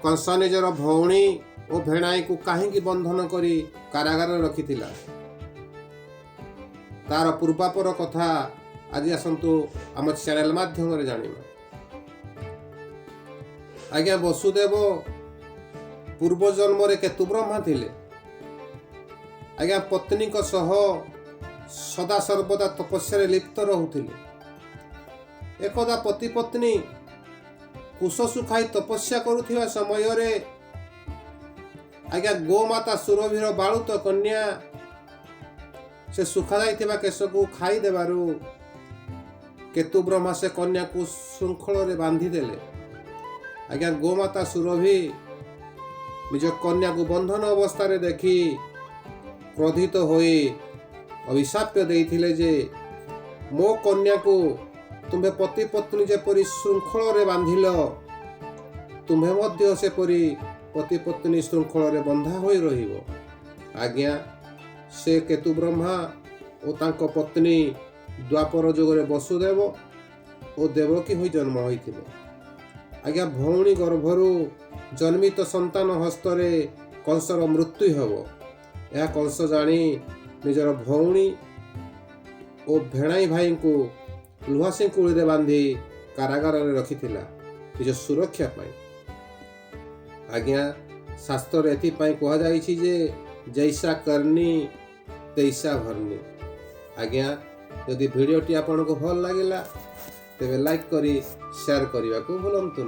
କଂସ ନିଜର ଭଉଣୀ ଓ ଭେଣାଇକୁ କାହିଁକି ବନ୍ଧନ କରି କାରାଗାରରେ ରଖିଥିଲା, ତାର ପୂର୍ବାପର କଥା ଆଜି ଆସନ୍ତୁ ଆମ ଚ୍ୟାନେଲ ମାଧ୍ୟମରେ ଜାଣିବା। ଆଜ୍ଞା, ବସୁଦେବ ପୂର୍ବ ଜନ୍ମରେ କେତୁ ବ୍ରହ୍ମା ଥିଲେ। ଆଜ୍ଞା, ପତ୍ନୀଙ୍କ ସହ ସଦା ସର୍ବଦା ତପସ୍ୟାରେ ଲିପ୍ତ ରହୁଥିଲେ। ଏକଦା ପତି ପତ୍ନୀ କୁଶ ଶୁଖାଇ ତପସ୍ୟା କରୁଥିବା ସମୟରେ ଆଜ୍ଞା, ଗୋମାତା ସୁରଭିର ବାଳୁତ କନ୍ୟା ସେ ଶୁଖାଯାଇଥିବା କେଶକୁ ଖାଇଦେବାରୁ କେତୁ ବ୍ରହ୍ମା ସେ କନ୍ୟାକୁ ଶୃଙ୍ଖଳରେ ବାନ୍ଧିଦେଲେ। ଆଜ୍ଞା, ଗୋମାତା ସୁରଭି ନିଜ କନ୍ୟାକୁ ବନ୍ଧନ ଅବସ୍ଥାରେ ଦେଖି କ୍ରୋଧିତ ହୋଇ ଅଭିଶାପ ଦେଇଥିଲେ ଯେ ମୋ କନ୍ୟାକୁ ତୁମ୍ଭେ ପତି ପତ୍ନୀ ଯେପରି ଶୃଙ୍ଖଳରେ ବାନ୍ଧିଲ, ତୁମ୍ଭେ ମଧ୍ୟ ସେପରି ପତି ପତ୍ନୀ ଶୃଙ୍ଖଳରେ ବନ୍ଧା ହୋଇ ରହିବ। ଆଜ୍ଞା, ସେ କେତୁ ବ୍ରହ୍ମା ଓ ତାଙ୍କ ପତ୍ନୀ ଦ୍ୱାପର ଯୁଗରେ ବସୁଦେବ ଓ ଦେବକୀ ହୋଇ ଜନ୍ମ ହୋଇଥିଲେ। ଆଜ୍ଞା, ଭଉଣୀ ଗର୍ଭରୁ ଜନ୍ମିତ ସନ୍ତାନ ହସ୍ତରେ କଂସର ମୃତ୍ୟୁ ହେବ, ଏହା କଂସ ଜାଣି ନିଜର ଭଉଣୀ ଓ ଭେଣାଇ ଭାଇଙ୍କୁ ଲୁହା ଶିଙ୍କୁଳିରେ ବାନ୍ଧି କାରାଗାରରେ ରଖିଥିଲା ନିଜ ସୁରକ୍ଷା ପାଇଁ। ଆଜ୍ଞା, ଶାସ୍ତ୍ରରେ ଏଥିପାଇଁ କୁହାଯାଇଛି ଯେ जैसा करनी तैसा भरनी। ଆଜ୍ଞା, ଯଦି ଭିଡ଼ିଓଟି ଆପଣଙ୍କୁ ଭଲ ଲାଗିଲା, ତେବେ ଲାଇକ୍ କରି ସେୟାର କରିବାକୁ ଭୁଲନ୍ତୁ।